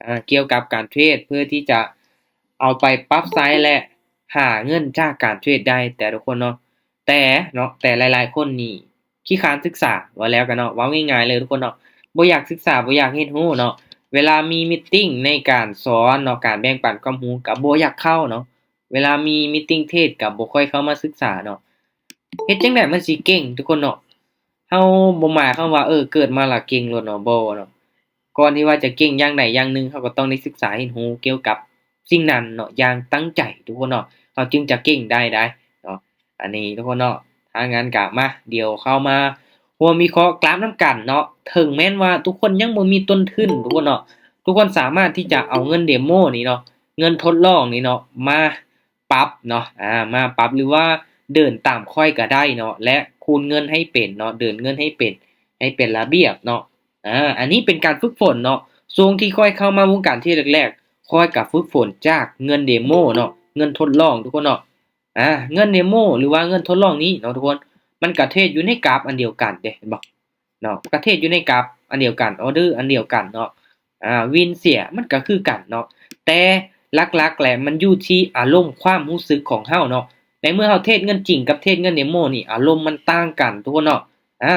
ອ່າ ກ່ຽວກັບການເທຣດ ເພື່ອທີ່ຈະເອົາໄປປັບໃຊ້ ແລະ ຫາເງິນຈາກການເທຣດໄດ້ ແຕ່ທຸກຄົນເນາະ ແຕ່ເນາະ ແຕ່ຫຼາຍໆຄົນນີ້ຂີ້ຄ້ານສຶກສາ ເວົ້າແລ້ວກັນເນາະ ເວົ້າງ່າຍໆເລີຍທຸກຄົນເນາະ ບໍ່ຢາກສຶກສາ ບໍ່ຢາກຮຽນຮູ້ເນາະ ເວລາມີມີດຕິງໃນການສອນເນາະ ການແບ່ງປັນຄວາມຮູ້ກໍບໍ່ຢາກເຂົ້າເນາະ ເວລາມີມີດຕິງເທຣດກໍບໍ່ຄ່ອຍເຂົ້າມາສຶກສາເນາະ ເຮັດຈັ່ງໃດມັນຊິເກັ່ງທຸກຄົນເນາະ ເຮົາບໍ່ໝາຍຄວາມວ່າ ເອີ ເກີດມາລະເກັ່ງໂລດເນາະ ບໍ່ເນາະ ກ່ອນທີ່ວ່າຈະເກັ່ງຢ່າງໃດຢ່າງໜຶ່ງ ເຮົາກໍຕ້ອງໄດ້ສຶກສາຮຽນຮູ້ກ່ຽວກັບສິ່ງນັ້ນເນາະ ຢ່າງຕັ້ງໃຈທຸກຄົນເນາະ ເຮົາຈຶ່ງຈະເກັ່ງໄດ້ໄດ໋ເນາະ ອັນນີ້ທຸກຄົນເນາະ ຖ້າຊັ້ນກໍມາ ດຽວເຮົາມາຮ່ວມວິເຄາະກຣາຟນຳກັນເນາະ ເຖິງແມ່ນວ່າທຸກຄົນຍັງບໍ່ມີຕົ້ນທຶນທຸກຄົນເນາະ ທຸກຄົນສາມາດທີ່ຈະເອົາເງິນເດໂມນີ້ເນາະ ເງິນທົດລອງນີ້ເນາະ ມາ ປັບເນາະ ອ່າ ມາປັບ ຫຼືວ່າເດີນຕາມຂ້ອຍກໍໄດ້ເນາະ ແລະ ຄູນເງິນໃຫ້ເປັນເນາະ ເດີນເງິນໃຫ້ເປັນ ໃຫ້ເປັນລະບຽບເນາະ ອ່າ ອັນນີ້ເປັນການຝຶກຝົນເນາະ ຊ່ວງທີ່ຂ້ອຍເຂົ້າມາວົງການເທຣດແລກໆ ຂ້ອຍກໍຝຶກຝົນຈາກເງິນເດໂມເນາະ ເງິນທົດລອງທຸກຄົນເນາະ ອ່າ ເງິນເດໂມ ຫຼືວ່າເງິນທົດລອງນີ້ເນາະທຸກຄົນ ມັນກໍເທຣດຢູ່ໃນກາຟອັນດຽວກັນເດ້ ເຫັນບໍ່? ເນາະ ກະເທຣດຢູ່ໃນກາຟອັນດຽວກັນ ອອເດີອັນດຽວກັນເນາະ ອ່າ ວິນເສຍມັນກະຄືກັນເນາະ ແຕ່ຫຼັກໆແຫຼະມັນຢູ່ທີ່ອາລົມຄວາມຮູ້ສຶກຂອງເຮົາເນາະ ໃນເມື່ອເຮົາເທຣດເງິນຈິງກັບເທຣດເງິນເດໂມນີ້ ອາລົມມັນຕ່າງກັນທຸກຄົນເນາະ ອ່າ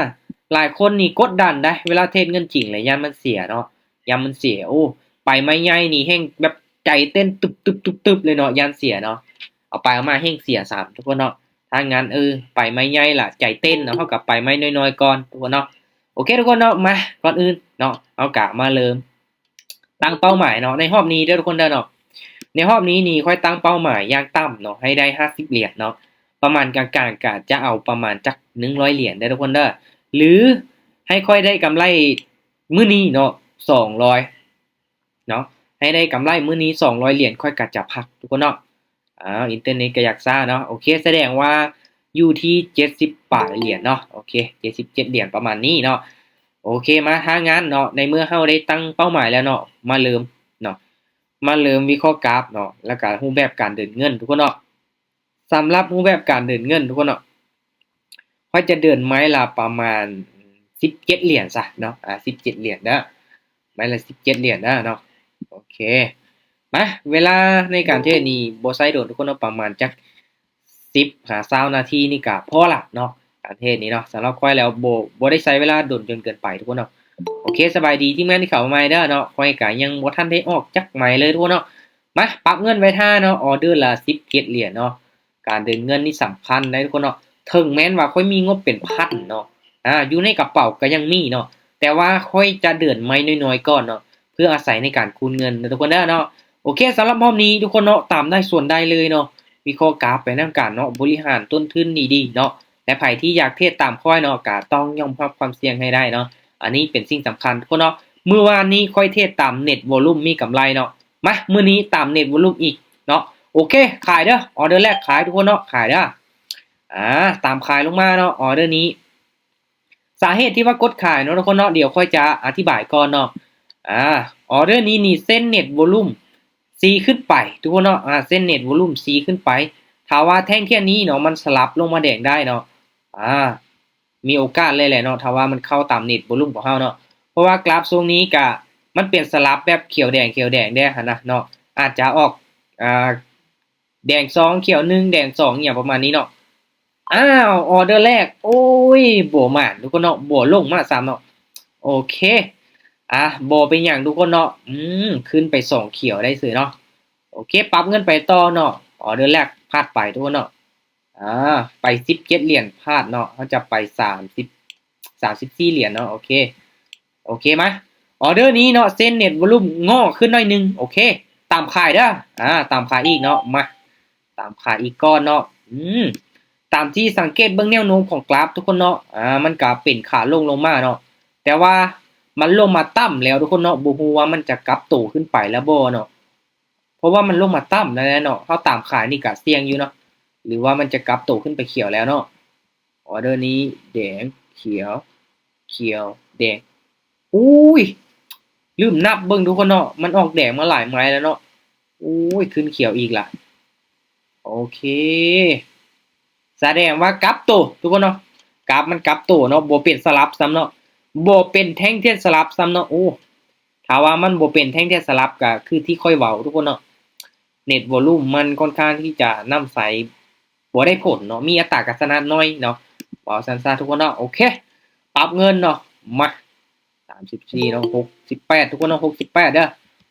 ຫຼາຍຄົນນີ້ກົດດັນໄດ໋ ເວລາເທຣດເງິນຈິງແລ້ວຢ້ານມັນເສຍເນາະ ຢ້ານມັນເສຍ ໂອ້ ໄປໄມ້ໃຫຍ່ນີ້ແຮ່ງແບບໃຈເຕັ້ນຕຶບໆໆໆເລີຍເນາະ ຢ້ານເສຍເນາະ ເອົາໄປເອົາມາແຮ່ງເສຍຊ້ຳທຸກຄົນເນາະ ຖ້າງານ ເອີ ໄປໄມ້ໃຫຍ່ລະໃຈເຕັ້ນເນາະ ເຮົາກໍໄປໄມ້ນ້ອຍໆກ່ອນທຸກຄົນເນາະ ໂອເຄທຸກຄົນເນາະ ມາ ກ່ອນອື່ນເນາະ ເຮົາກໍມາເລີ່ມຕັ້ງເປົ້າໝາຍເນາະ ໃນຮອບນີ້ເດີທຸກຄົນເດີເນາະ ໃນຮອບນີ້ນີ້ຂ້ອຍຕັ້ງເປົ້າໝາຍຢ່າງຕ່ຳເນາະ ໃຫ້ໄດ້ຫ້າສິບຫຼຽນເນາະ ປະມານກາງໆ ກະຈະເອົາປະມານຈັກໜຶ່ງຮ້ອຍຫຼຽນເດີທຸກຄົນເດີ ຫຼື ໃຫ້ຂ້ອຍໄດ້ກຳໄລມື້ນີ້ເນາະ ສອງຮ້ອຍ ເນາະ ໃຫ້ໄດ້ກຳໄລມື້ນີ້ສອງຮ້ອຍຫຼຽນ ຂ້ອຍກໍຈະພັກທຸກຄົນເນາະ ອ້າວ ອິນເຕີເນັດກໍຢາກຊ້າເນາະ ໂອເຄ ສະແດງວ່າຢູ່ທີ່ເຈັດສິບປາຍຫຼຽນເນາະ ໂອເຄ ເຈັດສິບເຈັດຫຼຽນປະມານນີ້ເນາະ ໂອເຄ ມາ ຖ້າງານເນາະ ໃນເມື່ອເຮົາໄດ້ຕັ້ງເປົ້າໝາຍແລ້ວເນາະ ມາເລີ່ມເນາະ ມາເລີ່ມວິເຄາະກາຟເນາະ ແລ້ວກໍຮູບແບບການເດີນເງິນທຸກຄົນເນາະ ສຳລັບຮູບແບບການເດີນເງິນທຸກຄົນເນາະ ຂ້ອຍຈະເດີນໄມ້ລະປະມານສິບເຈັດຫຼຽນຊະເນາະ ອ່າ ສິບເຈັດຫຼຽນເດີ ໄມ້ລະສິບເຈັດຫຼຽນເດີເນາະ ໂອເຄ ມາ ເວລາໃນການເທຣດນີ້ບໍ່ໃຊ້ດົນທຸກຄົນເນາະ ປະມານຈັກສິບຫາຊາວນາທີນີ້ກະພໍລະເນາະ ການເທຣດນີ້ເນາະ ສຳລັບຂ້ອຍແລ້ວບໍ່ ບໍ່ໄດ້ໃຊ້ເວລາດົນຈົນເກີນໄປທຸກຄົນເນາະ ໂອເຄ ສະບາຍດີທີມງານທີ່ເຂົ້າມາໃໝ່ເດີເນາະ ຂ້ອຍກະຍັງບໍ່ທັນໄດ້ອອກຈັກໄມ້ເລີຍທຸກຄົນເນາະ ມາ ປັບເງິນໄວ້ຖ້າເນາະ ອອເດີລະສິບເຈັດຫຼຽນເນາະ ການເດີນເງິນນີ້ສຳຄັນໄດ໋ທຸກຄົນເນາະ ເຖິງແມ່ນວ່າຂ້ອຍມີງົບເປັນພັນເນາະ ອ່າ ຢູ່ໃນກະເປົາກໍຍັງມີເນາະ ແຕ່ວ່າຂ້ອຍຈະເດີນໄມ້ນ້ອຍໆກ່ອນເນາະ ເພື່ອອາໄສໃນການຄູນເງິນເດີທຸກຄົນເດີເນາະ ໂອເຄ ສຳລັບຮອບນີ້ທຸກຄົນເນາະ ຕາມໄດ້ສ່ວນໄດ້ເລີຍເນາະ ວິເຄາະກາຟໄປນຳກັນເນາະ ບໍລິຫານຕົ້ນທຶນດີໆເນາະ ແລະ ໃຜທີ່ຢາກເທຣດຕາມຂ້ອຍເນາະ ກະຕ້ອງຍອມຮັບຄວາມສ່ຽງໃຫ້ໄດ້ເນາະ ອັນນີ້ເປັນສິ່ງສຳຄັນທຸກຄົນເນາະ ມື້ວານນີ້ຂ້ອຍເທຣດຕາມເນັດວອລຸ່ມມີກຳໄລເນາະ ມາ ມື້ນີ້ຕາມເນັດວອລຸ່ມອີກເນາະ ໂອເຄ ຂາຍເດີ ອອເດີແລກຂາຍທຸກຄົນເນາະ ຂາຍເດີ ອ່າ ຕາມຂາຍລົງມາເນາະ ອອເດີນີ້ ສາເຫດທີ່ວ່າກົດຂາຍເນາະທຸກຄົນເນາະ ດຽວຂ້ອຍຈະອະທິບາຍກ່ອນເນາະ ອາ ອອເດີນີ້ນີ້ເສັ້ນເນັດວອລຸ່ມຊີ້ຂຶ້ນໄປທຸກຄົນເນາະ ອາ ເສັ້ນເນັດວອລຸ່ມຊີ້ຂຶ້ນໄປ ຖ້າວ່າແທ່ງທຽນນີ້ເນາະ ມັນສະຫຼັບລົງມາແດງໄດ້ເນາະ ອາ ມີໂອກາດເລີຍແຫຼະເນາະ ຖ້າວ່າມັນເຂົ້າຕາມເນັດວອລຸ່ມຂອງເຮົາເນາະ ເພາະວ່າກຣາຟຊ່ວງນີ້ກະ ມັນເປັນສະຫຼັບແບບຂຽວແດງ ຂຽວແດງເດ້ຫັ້ນນະເນາະ ອາດຈະອອກ ອາ ແດງສອງ ຂຽວໜຶ່ງ ແດງສອງ ອີ່ຫຍັງປະມານນີ້ເນາະ ອ້າວ ອອເດີແລກ ໂອ້ຍ ບໍ່ໝານທຸກຄົນເນາະ ບໍ່ລົງມາຊ້ຳເນາະ ໂອເຄ ອາ ບໍ່ເປັນຫຍັງທຸກຄົນເນາະ ອືມ ຂຶ້ນໄປສອງຂຽວໄດ້ເສີຍເນາະ ໂອເຄ ປັບເງິນໄປຕໍ່ເນາະ ອອເດີແລກພາດໄປທຸກຄົນເນາະ ອາ ໄປສິບເຈັດຫຼຽນພາດເນາະ ເຮົາຈະໄປສາມສິບ ສາມສິບສີ່ຫຼຽນເນາະ ໂອເຄ ໂອເຄ ມາ ອອເດີນີ້ເນາະ ເສັ້ນເນັດວອລຸ່ມງໍຂຶ້ນໜ້ອຍໜຶ່ງ ໂອເຄ ຕາມຂາຍເດີ ອາ ຕາມຂາຍອີກເນາະ ມາ ຕາມຂາຍອີກກ່ອນເນາະ ອືມ ຕາມທີ່ສັງເກດເບິ່ງແນວໂນ້ມຂອງກຣາຟທຸກຄົນເນາະ ອາ ມັນກະເປັນຂາລົງລົງມາເນາະ ແຕ່ວ່າມັນລົງມາຕ່ຳແລ້ວທຸກຄົນເນາະ ບໍ່ຮູ້ວ່າມັນຈະກັບໂຕຂຶ້ນໄປແລ້ວບໍ່ເນາະ ເພາະວ່າມັນລົງມາຕ່ຳແລ້ວເນາະ ເຮົາຕາມຂາຍນີ້ກະສ່ຽງຢູ່ເນາະ ຫຼືວ່າມັນຈະກັບໂຕຂຶ້ນໄປຂຽວແລ້ວເນາະ ອອເດີນີ້ແດງ ຂຽວ ຂຽວ ແດງ ໂອ້ຍ ລືມນັບເບິ່ງທຸກຄົນເນາະ ມັນອອກແດງມາຫຼາຍໄມ້ແລ້ວເນາະ ໂອ້ຍ ຂຶ້ນຂຽວອີກລະ ໂອເຄ ສະແດງວ່າກັບໂຕທຸກຄົນເນາະ ກາຟມັນກັບໂຕເນາະ ບໍ່ເປັນສະຫຼັບຊ້ຳເນາະ ບໍ່ເປັນແທ່ງທຽນສະຫຼັບຊ້ຳເນາະ ໂອ້ ຖ້າວ່າມັນບໍ່ເປັນແທ່ງທຽນສະຫຼັບ ກໍຄືທີ່ຂ້ອຍເວົ້າທຸກຄົນເນາະ ເນັດວອລຸ່ມມັນຄ່ອນຂ້າງທີ່ຈະນຳໃຊ້ບໍ່ໄດ້ຜົນເນາະ ມີອັດຕາການຊະນະໜ້ອຍເນາະ ເວົ້າຊັ້ນຊະທຸກຄົນເນາະ. ໂອເຄ ປັບເງິນເນາະ ມາ ສາມສິບສີ່ເນາະ ຫົກສິບແປດ ທຸກຄົນເນາະ ຫົກສິບແປດເດີ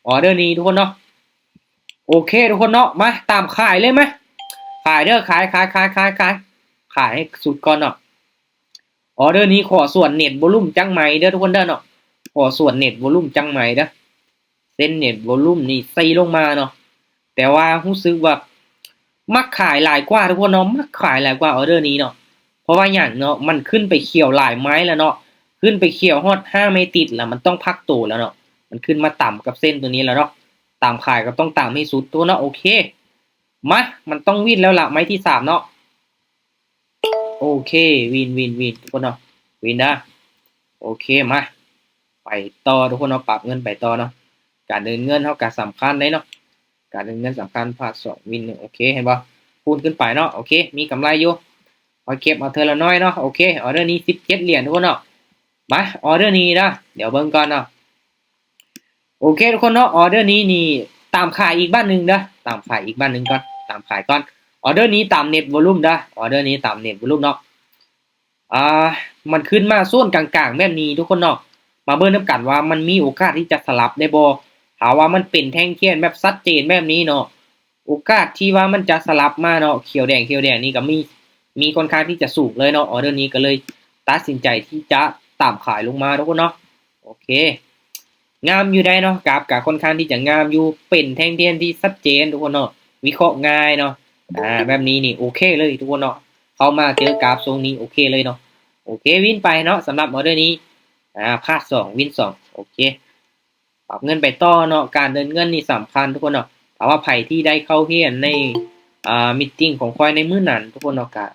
ອອເດີນີ້ທຸກຄົນເນາະ. ໂອເຄທຸກຄົນເນາະ ມາຕາມຂາຍເລີຍ ມາຂາຍເດີ ຂາຍ ຂາຍ ຂາຍ ຂາຍ ຂາຍ ຂາຍໃຫ້ສຸດກ່ອນເນາະ. ອອເດີນີ້ຂໍສວນເນັດວອລຸ່ມຈັກໄມ້ເດີທຸກຄົນເດີເນາະ ຂໍສວນເນັດວອລຸ່ມຈັກໄມ້ເດີ ເສັ້ນເນັດວອລຸ່ມນີ້ໃສ່ລົງມາເນາະ. ແຕ່ວ່າຮູ້ສຶກວ່າມັກຂາຍຫຼາຍກວ່າທຸກຄົນເນາະ ມັກຂາຍຫຼາຍກວ່າອອເດີນີ້ເນາະ. ເພາະວ່າຫຍັງເນາະ ມັນຂຶ້ນໄປຂຽວຫຼາຍໄມ້ແລ້ວເນາະ ຂຶ້ນໄປຂຽວຮອດຫ້າໄມ້ຕິດແລ້ວ ມັນຕ້ອງພັກໂຕແລ້ວເນາະ ມັນຂຶ້ນມາຕຳກັບເສັ້ນໂຕນີ້ແລ້ວເນາະ. ຕາມຂາຍກໍຕ້ອງຕາມໃຫ້ສຸດທຸກຄົນເນາະ. ໂອເຄ ມາ ມັນຕ້ອງວິນແລ້ວລະ ໄມ້ທີສາມເນາະ. ໂອເຄ ວິນ ວິນ ວິນ ທຸກຄົນເນາະ ວິນເດີ. ໂອເຄ ມາ ໄປຕໍ່ທຸກຄົນເນາະ ປັບເງິນໄປຕໍ່ເນາະ. ການເດີນເງິນເຮົາກໍສຳຄັນເດ້ເນາະ ການເດີນເງິນສຳຄັນ ພາດສອງ ວິນໜຶ່ງ ໂອເຄ ເຫັນບໍ່ ຄູນຂຶ້ນໄປເນາະ. ໂອເຄ ມີກຳໄລຢູ່ ເຮົາເກັບເອົາເທື່ອລະໜ້ອຍເນາະ. ໂອເຄ ອອເດີນີ້ສິບເຈັດຫຼຽນທຸກຄົນເນາະ. ມາ ອອເດີນີ້ເດີ ດຽວເບິ່ງກ່ອນເນາະ. ໂອເຄທຸກຄົນເນາະ ອອເດີນີ້ນີ້ຕາມຂາຍອີກບາດໜຶ່ງເດີ ຕາມຂາຍອີກບາດໜຶ່ງກ່ອນ ຕາມຂາຍກ່ອນ. ອອເດີນີ້ຕາມເນັດວອລຸ່ມເດີ ອອເດີນີ້ຕາມເນັດວອລຸ່ມເນາະ. ອ່າ ມັນຂຶ້ນມາໂຊນກາງໆແບບນີ້ທຸກຄົນເນາະ ມາເບິ່ງນຳກັນວ່າມັນມີໂອກາດທີ່ຈະສະຫຼັບໄດ້ບໍ່. ຖ້າວ່າມັນເປັນແທ່ງທຽນແບບຊັດເຈນແບບນີ້ເນາະ ໂອກາດທີ່ວ່າມັນຈະສະຫຼັບມາເນາະ ຂຽວແດງ ຂຽວແດງນີ້ກໍມີ ມີຄ່ອນຂ້າງທີ່ຈະສູງເລີຍເນາະ. ອອເດີນີ້ກໍເລີຍຕັດສິນໃຈທີ່ຈະຕາມຂາຍລົງມາທຸກຄົນເນາະ. ໂອເຄ ງາມຢູ່ໃດເນາະ ກາຟກໍຄ່ອນຂ້າງທີ່ຈະງາມຢູ່ ເປັນແທ່ງທຽນທີ່ຊັດເຈນທຸກຄົນເນາະ ວິເຄາະງ່າຍເນາະ. ອາ ແບບນີ້ນີ້ໂອເຄເລີຍທຸກຄົນເນາະ ເຂົ້າມາເຈີກາຟຊົງນີ້ໂອເຄເລີຍເນາະ. ໂອເຄ ວິນໄປເນາະ ສຳລັບອອເດີນີ້ ອາ ພາດສອງ ວິນສອງ. ໂອເຄ ປັບເງິນໄປຕໍ່ເນາະ ການເດີນເງິນນີ້ສຳຄັນທຸກຄົນເນາະ. ຖ້າວ່າໃຜທີ່ໄດ້ເຂົ້າຮຽນໃນ ອາ ມີດຕິງຂອງຂ້ອຍໃນມື້ນັ້ນທຸກຄົນເນາະ ກໍ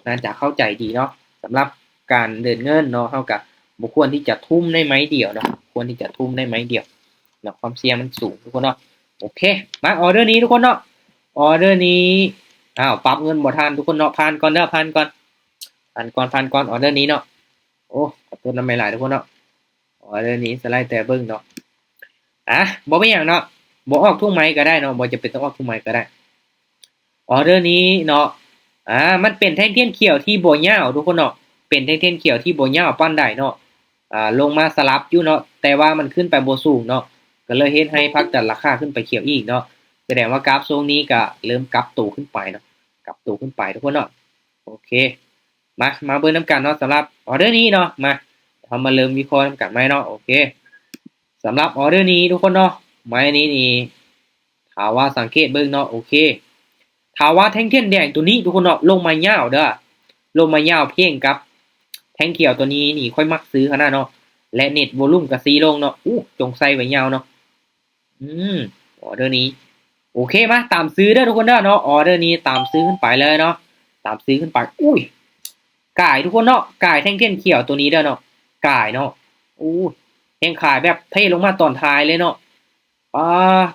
ໜ້າຈະເຂົ້າໃຈດີເນາະ ສຳລັບການເດີນເງິນເນາະ ເຮົາກໍບໍ່ຄວນທີ່ຈະທຸ່ມໃນໄມ້ດຽວເນາະ ຄວນທີ່ຈະທຸ່ມໃນໄມ້ດຽວເນາະ ຄວາມສ່ຽງມັນສູງທຸກຄົນເນາະ. ໂອເຄ ມາ ອອເດີນີ້ທຸກຄົນເນາະ ອອເດີນີ້ ອ້າວ ປັບເງິນບໍ່ທັນທຸກຄົນເນາະ ຜ່ານກ່ອນເດີ ຜ່ານກ່ອນ ຜ່ານກ່ອນ ຜ່ານກ່ອນ ອອເດີນີ້ເນາະ. ໂອ້ ຂໍໂທດນຳຫຼາຍໆທຸກຄົນເນາະ ອອເດີນີ້ສະໄລແຕ່ເບິ່ງເນາະ. ອາ ບໍ່ເປັນຫຍັງເນາະ ບໍ່ອອກທຸກໄມ້ກໍໄດ້ເນາະ ບໍ່ຈຳເປັນຕ້ອງອອກທຸກໄມ້ກໍໄດ້. ອອເດີນີ້ເນາະ ອາ ມັນເປັນແທ່ງທຽນຂຽວທີ່ບໍ່ຍາວທຸກຄົນເນາະ ເປັນແທ່ງທຽນຂຽວທີ່ບໍ່ຍາວປານໃດເນາະ. ອາ ລົງມາສະຫຼັບຢູ່ເນາະ ແຕ່ວ່າມັນຂຶ້ນໄປບໍ່ສູງເນາະ ກໍເລີຍເຮັດໃຫ້ພັກດັນລາຄາຂຶ້ນໄປຂຽວອີກເນາະ. ສະແດງວ່າກາຟຊ່ວງນີ້ກໍເລີ່ມກັບໂຕຂຶ້ນໄປເນາະ ກັບໂຕຂຶ້ນໄປທຸກຄົນເນາະ. ໂອເຄ ມາ ມາເບິ່ງນຳກັນເນາະ ສຳລັບອອເດີນີ້ເນາະ. ມາ ເຮົາມາເລີ່ມວິເຄາະນຳກັນໃໝ່ເນາະ. ໂອເຄ ສຳລັບອອເດີນີ້ທຸກຄົນເນາະ ໄມ້ນີ້ນີ້ ຖ້າວ່າສັງເກດເບິ່ງເນາະ ໂອເຄ ຖ້າວ່າແທ່ງທຽນແດງໂຕນີ້ທຸກຄົນເນາະ ລົງມາຍາວເດີ ລົງມາຍາວພຽງກັບແທ່ງຂຽວໂຕນີ້ນີ້ ຂ້ອຍມັກຊື້ຂະໜາດເນາະ ແລະ ເນັດວອລຸ່ມກໍຊີ້ລົງເນາະ. ອູ້ ຈົ່ງໃສ່ໄວ້ຍາວເນາະ. ອືມ ອອເດີນີ້ ໂອເຄ ມາຕາມຊື້ເດີທຸກຄົນເດີເນາະ ອອເດີນີ້ຕາມຊື້ຂຶ້ນໄປເລີຍເນາະ ຕາມຊື້ຂຶ້ນໄປ. ອຸ້ຍ ກາຍທຸກຄົນເນາະ ກາຍແທ່ງທຽນຂຽວໂຕນີ້ເດີເນາະ ກາຍເນາະ. ໂອ້ ແຮງຂາຍແບບເທລົງມາຕອນທ້າຍເລີຍເນາະ. ປ້າ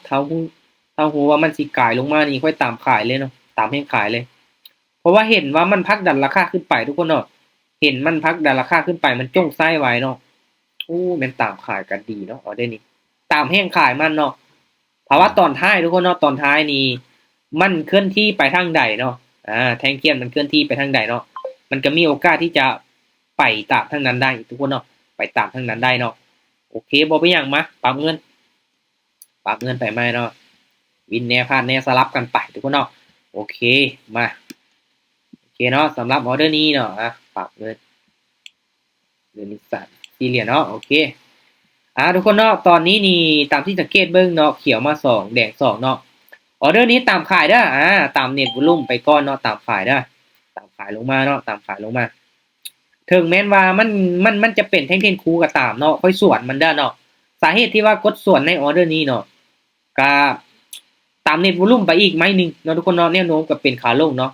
ຖ້າຮູ້ ຖ້າຮູ້ວ່າມັນຊິກາຍລົງມານີ້ ຂ້ອຍຕາມຂາຍເລີຍເນາະ ຕາມແຮງຂາຍເລີຍ ເພາະວ່າເຫັນວ່າມັນຜັກດັນລາຄາຂຶ້ນໄປທຸກຄົນເນາະ ເຫັນມັນຜັກດັນລາຄາຂຶ້ນໄປ ມັນຈົ່ງໃສ່ໄວ້ເນາະ. ໂອ້ ແມ່ນຕາມຂາຍກໍດີເນາະ ອອເດີນີ້ ຕາມແຮງຂາຍມັນເນາະ. ເພາະວ່າຕອນທ້າຍທຸກຄົນເນາະ ຕອນທ້າຍນີ້ມັນເຄື່ອນທີ່ໄປທາງໃດເນາະ ອາ ແທ່ງທຽນມັນເຄື່ອນທີ່ໄປທາງໃດເນາະ ມັນກໍມີໂອກາດທີ່ຈະໄປຕາມທາງນັ້ນໄດ້ທຸກຄົນເນາະ ໄປຕາມທາງນັ້ນໄດ້ເນາະ. ໂອເຄ ບໍ່ເປັນຫຍັງ ມາປັບເງິນ ປັບເງິນໄປໃໝ່ເນາະ ວິນແດ່ ພາດແດ່ ສະຫຼັບກັນໄປທຸກຄົນເນາະ. ໂອເຄ ມາ ໂອເຄເນາະ ສຳລັບອອເດີນີ້ເນາະ ອາ ປັບເງິນ ເດືອນນີ້ສາມ ສີ່ຫຼຽນເນາະ. ໂອເຄ ອາ ທຸກຄົນເນາະ ຕອນນີ້ນີ້ຕາມທີ່ສັງເກດເບິ່ງເນາະ ຂຽວມາສອງ ແດງສອງເນາະ. ອອເດີນີ້ຕາມຂາຍເດີ ອາ ຕາມເນັດວອລຸ່ມໄປກ່ອນເນາະ ຕາມຂາຍເດີ ຕາມຂາຍລົງມາເນາະ ຕາມຂາຍລົງມາ. ເຖິງແມ່ນວ່າມັນ ມັນ ມັນຈະເປັນແທ່ງທຽນຄູ່ກໍຕາມເນາະ ຂ້ອຍສວນມັນເດີເນາະ. ສາເຫດທີ່ວ່າກົດສວນໃນອອເດີນີ້ເນາະ ກະຕາມເນັດວອລຸ່ມໄປອີກໄມ້ໜຶ່ງເນາະທຸກຄົນເນາະ ແນວໂນ້ມກໍເປັນຂາລົງເນາະ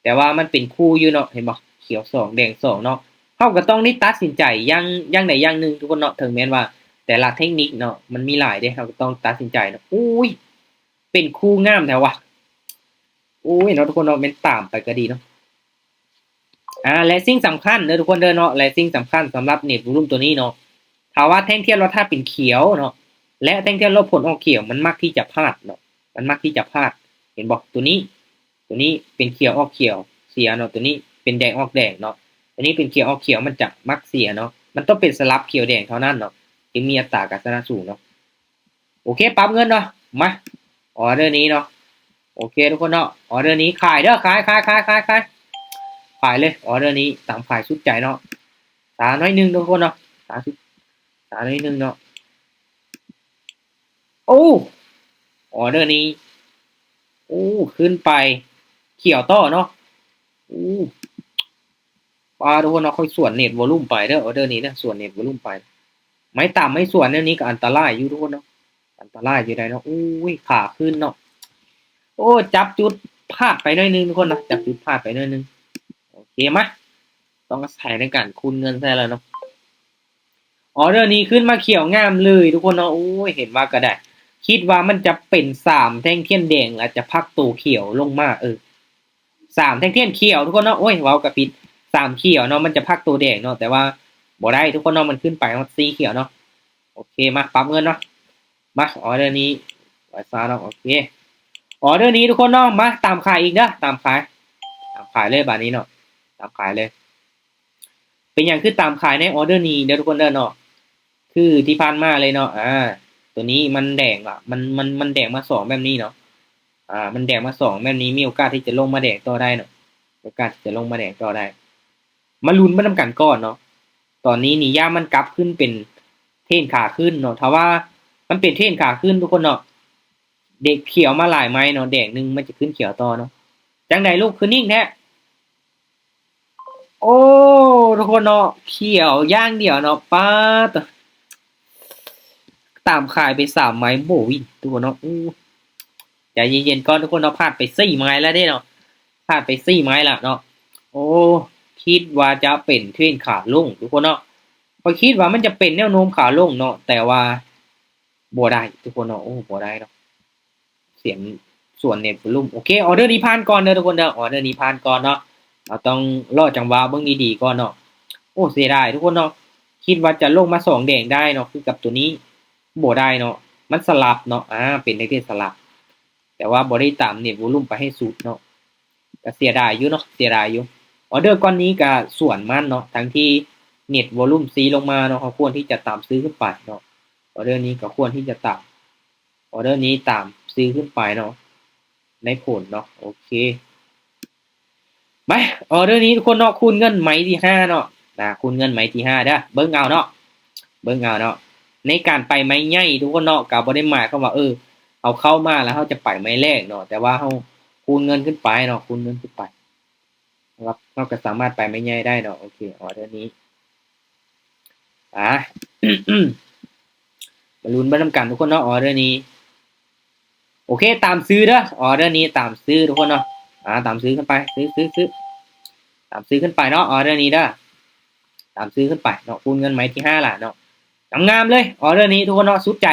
ແຕ່ວ່າມັນເປັນຄູ່ຢູ່ເນາະ ເຫັນບໍ່ ຂຽວສອງ ແດງສອງເນາະ. ເຮົາກໍຕ້ອງໄດ້ຕັດສິນໃຈຢ່າງ ຢ່າງໃດຢ່າງໜຶ່ງທຸກຄົນເນາະ ເຖິງແມ່ນວ່າແຕ່ລະເທັກນິກເນາະ ມັນມີຫຼາຍເດ້ ເຮົາກໍຕ້ອງຕັດສິນໃຈເນາະ. ໂອ້ຍ ເປັນຄູ່ງາມແທ້ວະ ໂອ້ຍເນາະທຸກຄົນເນາະ ແມ່ນຕາມໄປກໍດີເນາະ. ອາ ແລະ ສິ່ງສຳຄັນເດີທຸກຄົນເດີເນາະ ແລະ ສິ່ງສຳຄັນສຳລັບເນັດວອລຸ່ມໂຕນີ້ເນາະ ຖ້າວ່າແທ່ງທຽນລອດຖ້າເປັນຂຽວເນາະ ແລະ ແທ່ງທຽນລົບຜົນອອກຂຽວ ມັນມັກທີ່ຈະພາດເນາະ ມັນມັກທີ່ຈະພາດ. ເຫັນບໍ່? ຕົວນີ້ ຕົວນີ້ເປັນຂຽວອອກຂຽວ ເສຍເນາະ ຕົວນີ້ເປັນແດງອອກແດງເນາະ ຕົວນີ້ເປັນຂຽວອອກຂຽວ ມັນຈະມັກເສຍເນາະ ມັນຕ້ອງເປັນສະຫຼັບຂຽວແດງເທົ່ານັ້ນເນາະ ຈຶ່ງມີອັດຕາການຊະນະສູງເນາະ. ໂອເຄ ປັບເງິນເນາະ ມາ ອໍເດີນີ້ເນາະ. ໂອເຄທຸກຄົນເນາະ ອໍເດີນີ້ຂາຍເດີ ຂາຍ ຂາຍ ຂາຍ ຂາຍ ຂາຍ ຂາຍເລີຍ. ອໍເດີນີ້ຕາມຂາຍສຸດໃຈເນາະ ຊ້າໜ້ອຍໜຶ່ງທຸກຄົນເນາະ ຊ້າສຸດ ຊ້າໜ້ອຍໜຶ່ງເນາະ. ໂອ້ ອໍເດີນີ້ ໂອ້ ຂຶ້ນໄປຂຽວຕໍ່ເນາະ. ໂອ້ ປ້າ ທຸກຄົນເນາະ ຂ້ອຍສວນເນັດວອລຸ່ມໄປເດີ ອໍເດີນີ້ເດີ ສວນເນັດວອລຸ່ມໄປ. ໄມ້ຕາມໄມ້ສວນແນວນີ້ກໍອັນຕະລາຍຢູ່ທຸກຄົນເນາະ ອັນຕະລາຍຢູ່ໄດ໋ເນາະ. ໂອ້ຍ ຂາຂຶ້ນເນາະ ໂອ້ ຈັບຈຸດພາດໄປໜ້ອຍໜຶ່ງທຸກຄົນເນາະ ຈັບຈຸດພາດໄປໜ້ອຍໜຶ່ງ. ໂອເຄ ມາ ຕ້ອງອາໄສໃນການຄູນເງິນໃສ່ແລ້ວເນາະ. ອໍເດີນີ້ຂຶ້ນມາຂຽວງາມເລີຍທຸກຄົນເນາະ. ໂອ້ຍ ເຫັນວ່າກໍໄດ້ ຄິດວ່າມັນຈະເປັນສາມແທ່ງທຽນແດງ ແລ້ວຈະພັກໂຕຂຽວລົງມາ ເອີ ສາມແທ່ງທຽນຂຽວທຸກຄົນເນາະ. ໂອ້ຍ ເວົ້າກໍຜິດ ສາມຂຽວເນາະ ມັນຈະພັກໂຕແດງເນາະ ແຕ່ວ່າບໍ່ໄດ້ທຸກຄົນເນາະ ມັນຂຶ້ນໄປຮອດສີ່ຂຽວເນາະ. ໂອເຄ ມາປັບເງິນເນາະ ມາ ອໍເດີນີ້ ຮ້ອຍຊາວເນາະ. ໂອເຄ ອໍເດີນີ້ທຸກຄົນເນາະ ມາຕາມຂາຍອີກເດີ ຕາມຂາຍ ຕາມຂາຍເລີຍບາດນີ້ເນາະ ຕາມຂາຍເລີຍ. ເປັນຫຍັງຄືຕາມຂາຍໃນອໍເດີນີ້ເດີທຸກຄົນເດີເນາະ ຄືທີ່ຜ່ານມາເລີຍເນາະ. ອາ ຕົວນີ້ມັນແດງລະ ມັນ ມັນ ມັນແດງມາສອງແບບນີ້ເນາະ ອາ ມັນແດງມາສອງແບບນີ້ ມີໂອກາດທີ່ຈະລົງມາແດງຕໍ່ໄດ້ເນາະ ໂອກາດທີ່ຈະລົງມາແດງຕໍ່ໄດ້. ມາລຸ້ນໄປນຳກັນກ່ອນເນາະ. ຕອນນີ້ນີ້ຢ້ານມັນກັບຂຶ້ນເປັນເທຣນຂາຂຶ້ນເນາະ ຖ້າວ່າມັນເປັນເທຣນຂາຂຶ້ນທຸກຄົນເນາະ ເດັກຂຽວມາຫຼາຍໄມ້ເນາະ ແດງໜຶ່ງມັນຈະຂຶ້ນຂຽວຕໍ່ເນາະ. ຈັ່ງໃດລູກ ຄືນິ່ງແທ້? ໂອ້ ທຸກຄົນເນາະ ຂຽວຢ່າງດຽວເນາະ ປ້າດ ຕາມຂາຍໄປສາມໄມ້ບໍ່ວິນທຸກຄົນເນາະ. ໂອ້ ໃຈເຢັນໆກ່ອນທຸກຄົນເນາະ ພາດໄປສີ່ໄມ້ແລ້ວເດ້ເນາະ ພາດໄປສີ່ໄມ້ແລ້ວເນາະ. ໂອ້ ຄິດວ່າຈະເປັນເທຣນຂາລົງທຸກຄົນເນາະ ຂ້ອຍຄິດວ່າມັນຈະເປັນແນວໂນ້ມຂາລົງເນາະ ແຕ່ວ່າບໍ່ໄດ້ທຸກຄົນເນາະ ໂອ້ ບໍ່ໄດ້ເນາະ. ສຽງສວນເນັດວອລຸ່ມ ໂອເຄ ອໍເດີນີ້ຜ່ານກ່ອນເດີທຸກຄົນເດີ ອໍເດີນີ້ຜ່ານກ່ອນເນາະ. ເຮົາຕ້ອງລໍຈັງຫວະເບິ່ງດີໆກ່ອນເນາະ. ໂອ້ ເສຍດາຍທຸກຄົນເນາະ ຄິດວ່າຈະລົງມາສອງແດງໄດ້ເນາະ ຄືກັບຕົວນີ້ ບໍ່ໄດ້ເນາະ ມັນສະຫຼັບເນາະ ອາ ເປັນໄດ້ແຕ່ສະຫຼັບ ແຕ່ວ່າບໍ່ໄດ້ຕາມເນັດວອລຸ່ມໄປໃຫ້ສຸດເນາະ ກໍເສຍດາຍຢູ່ເນາະ ເສຍດາຍຢູ່. ອໍເດີກ່ອນນີ້ກໍສວນມັນເນາະ ທັງທີ່ເນັດວອລຸ່ມຊີ້ລົງມາເນາະ ເຮົາຄວນທີ່ຈະຕາມຊື້ຂຶ້ນໄປເນາະ. ອໍເດີນີ້ກໍຄວນທີ່ຈະຕາມ ອໍເດີນີ້ຕາມຊື້ຂຶ້ນໄປເນາະ ໃນຜົນເນາະ. ໂອເຄ ໄປ ອໍເດີນີ້ທຸກຄົນເນາະ ຄູນເງິນໄມ້ທີຫ້າເນາະ ນະ ຄູນເງິນໄມ້ທີຫ້າເດີ ເບິ່ງເອົາເນາະ ເບິ່ງເອົາເນາະ. ໃນການໄປໄມ້ໃຫຍ່ທຸກຄົນເນາະ ກໍບໍ່ໄດ້ໝາຍຄວາມວ່າ ເອີ ເຮົາເຂົ້າມາແລ້ວເຮົາຈະໄປໄມ້ແລກເນາະ ແຕ່ວ່າເຮົາຄູນເງິນຂຶ້ນໄປເນາະ ຄູນເງິນຂຶ້ນໄປ ເຮົາກໍສາມາດໄປໄມ້ໃຫຍ່ໄດ້ເນາະ. ໂອເຄ ອໍເດີນີ້ ອາ ມາລຸ້ນໄປນຳກັນທຸກຄົນເນາະ ອໍເດີນີ້. ໂອເຄ ຕາມຊື້ເດີ ອໍເດີນີ້ຕາມຊື້ທຸກຄົນເນາະ ອາ ຕາມຊື້ຂຶ້ນໄປ ຊື້ ຊື້ ຊື້ ຕາມຊື້ຂຶ້ນໄປເນາະ ອໍເດີນີ້ເດີ ຕາມຊື້ຂຶ້ນໄປເນາະ. ຄູນເງິນໄມ້ທີຫ້າລະເນາະ ງາມໆເລີຍ ອໍເດີນີ້ທຸກຄົນເນາະ ສຸດໃຈ